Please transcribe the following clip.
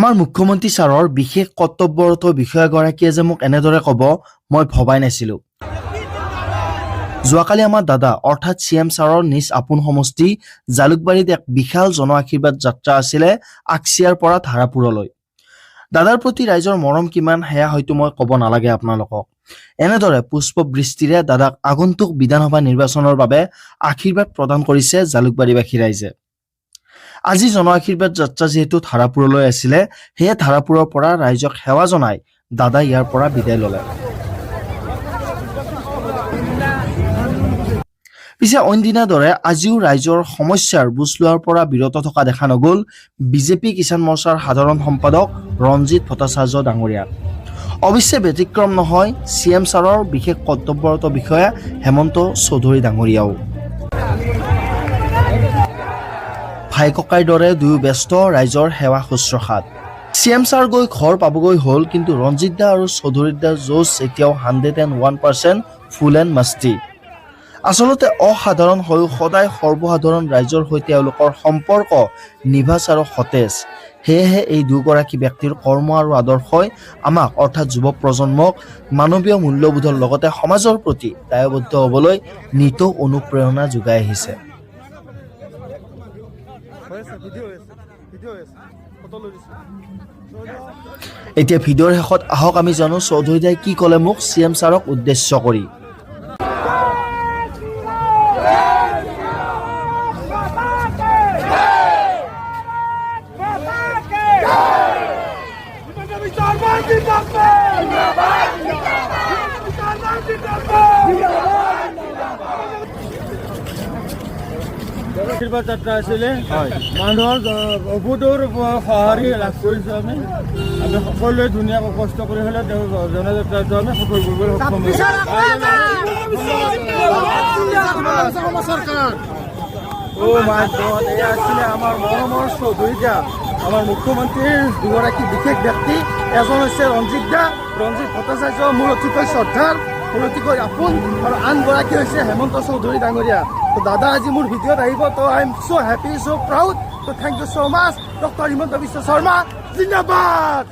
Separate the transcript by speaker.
Speaker 1: আমাৰ মুখ্যমন্ত্ৰী ছাৰৰ বিশেষ কৰ্তব্যৰত বিষয়াগৰাকীয়ে যে মোক এনেদৰে ক'ব, মই ভবাই নাছিলোঁ। যোৱাকালি আমাৰ দাদা অৰ্থাৎ চি এম ছাৰৰ নিজ আপোন সমষ্টি জালুকবাৰীত এক বিশাল জন আশীৰ্বাদ যাত্ৰা আছিলে আকচিয়াৰ পৰা ধাৰাপুৰলৈ। দাদাৰ প্ৰতি ৰাইজৰ মৰম কিমান, সেয়া হয়তো মই ক'ব নালাগে আপোনালোকক। এনেদৰে পুষ্পবৃষ্টিৰে দাদাক আগন্তুক বিধানসভা নিৰ্বাচনৰ বাবে আশীৰ্বাদ প্ৰদান কৰিছে জালুকবাৰীবাসী ৰাইজে। আজি জন আশীৰ্বাদ যাত্ৰা যিহেতু ধাৰাপুৰলৈ আছিলে, সেয়ে ধাৰাপুৰৰ পৰা ৰাইজক সেৱা জনাই দাদা ইয়াৰ পৰা বিদায় ল'লে। পিছে অইন দিনাৰ দৰে আজিও ৰাইজৰ সমস্যাৰ বুজ লোৱাৰ পৰা বিৰত থকা দেখা নগ'ল বিজেপি কিষাণ মৰ্চাৰ সাধাৰণ সম্পাদক ৰঞ্জিত ভট্টাচাৰ্য ডাঙৰীয়াক। অৱশ্যে ব্যতিক্ৰম নহয় চি এম ছাৰৰ বিশেষ কৰ্তব্যৰত বিষয়া হেমন্ত চৌধুৰী ডাঙৰীয়াও। ভাই ককাইৰ দৰে দুয়ো ব্যস্ত ৰাইজৰ সেৱা শুশ্ৰূষাত। চি এম ছাৰ গৈ ঘৰ পাবগৈ হ'ল, কিন্তু ৰঞ্জিত দা আৰু চৌধুৰী দাৰ যুঁজ এতিয়াও 101% ফুল এণ্ড মাস্তি। আচলতে অসাধাৰণ হৈও সদায় সৰ্বসাধাৰণ ৰাইজৰ সৈতে এওঁলোকৰ সম্পৰ্ক নিভাঁজ আৰু সতেজ। সেয়েহে এই দুগৰাকী ব্যক্তিৰ কৰ্ম আৰু আদৰ্শই আমাক অৰ্থাৎ যুৱ প্ৰজন্মক মানৱীয় মূল্যবোধৰ লগতে সমাজৰ প্ৰতি দায়বদ্ধ হ'বলৈ নিতৌ অনুপ্ৰেৰণা যোগাই আহিছে।
Speaker 2: হৈ আছে, ভিডিঅ' হৈ আছে, ভিডিঅ' হৈ আছে, ফটো লৈ দিছোঁ।
Speaker 1: এতিয়া ভিডিঅ'ৰ শেষত আহক আমি জানো চৌধুৰী দাই কি ক'লে মোক চি এম ছাৰক উদ্দেশ্য কৰি।
Speaker 2: আশীৰ্বাদ যাত্ৰা আছিলে। মানুহৰ অভূতপূৰ্ব সঁহাৰি লাভ কৰিছোঁ আমি। আমি সকলোৱে ধুনীয়াকৈ কষ্ট কৰি হ'লেও তেওঁ জনযাত্ৰাটো আমি সফল কৰিবলৈ সক্ষম হৈছোঁ। অ' মাই গড! এয়া আছিলে আমাৰ মৰমৰ চৌধুৰী দা, আমাৰ মুখ্যমন্ত্ৰীৰ দুগৰাকী বিশেষ ব্যক্তি। এজন হৈছে ৰঞ্জিত দা, ৰঞ্জিত ভট্টাচাৰ্য, মোৰ অতিকৈ শ্ৰদ্ধাৰ, মোৰ অতিকৈ আপোন আৰু আনগৰাকী হৈছে হেমন্ত চৌধুৰী ডাঙৰীয়া। তো দাদা আজি মোৰ ভিডিঅ'ত আহিব, তো I am so happy, so proud. তো thank you so much. Doctor Himanta Biswa Sarma জিন্দাবাদ!